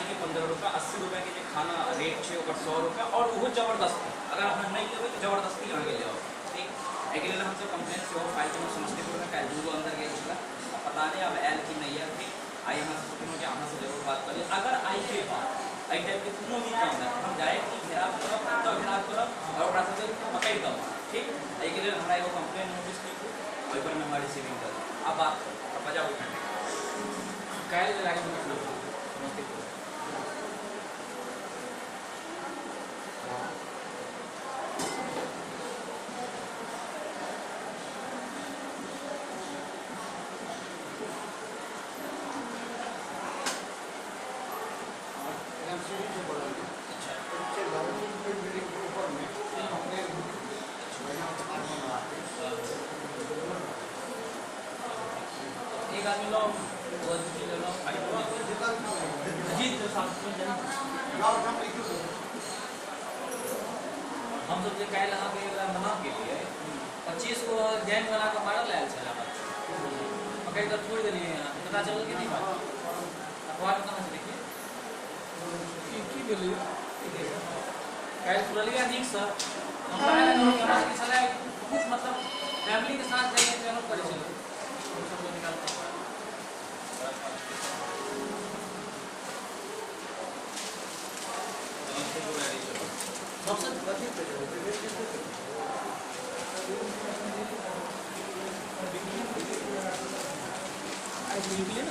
के 15 रुपया 80 रुपया के जे खाना रेट छै ओकर 100 रुपया और ओहो जबरदस्ती, अगर अहाँ नहि लेबै तऽ जबरदस्ती अहाँके लेबऽ ठीक। एहिके लेल हमसब कंप्लेन सेहो फाइल केलहुँ समस्तीपुरमे, काल्हि दूगो अन्दर गेल छलै, पता नहि आब आयल कि नहि आयल। ठीक, आइ अहाँ सोचलहुँ जे अहाँसँ जरूर बात करी। अगर आइके बाद एहि टाइपके कोनो भी काम हैत हम डायरेक्टली घेराव करब, एतऽ घेराव करब और ओकरा सबके पकड़ि कऽ। ठीक, एहिके लेल हमरा एगो कंप्लेन नोटिस लिखू, ओहिपर मे हमरा रिसीविंग करू। आब बात करू, आब बजाउ। काल्हि लागल घटना समस्तीपुर। एक आदमी लो, हम सब जे काल्हि अहाँके मना केलियै 25 गो गैंग बना कऽ मारल आयल छलै, पकड़ि कऽ छोड़ि देलियै। अहाँके पता चलल कि नहि? बात अखबार में कहाँ से देखिए की भेलै? काल्हि सुनलियै नीकसँ। हमरा सबके छलै बहुत मतलब फैमिलीके साथ जाइए ट्रेनो करै छलै सब निकाल। सबसे निकले ना।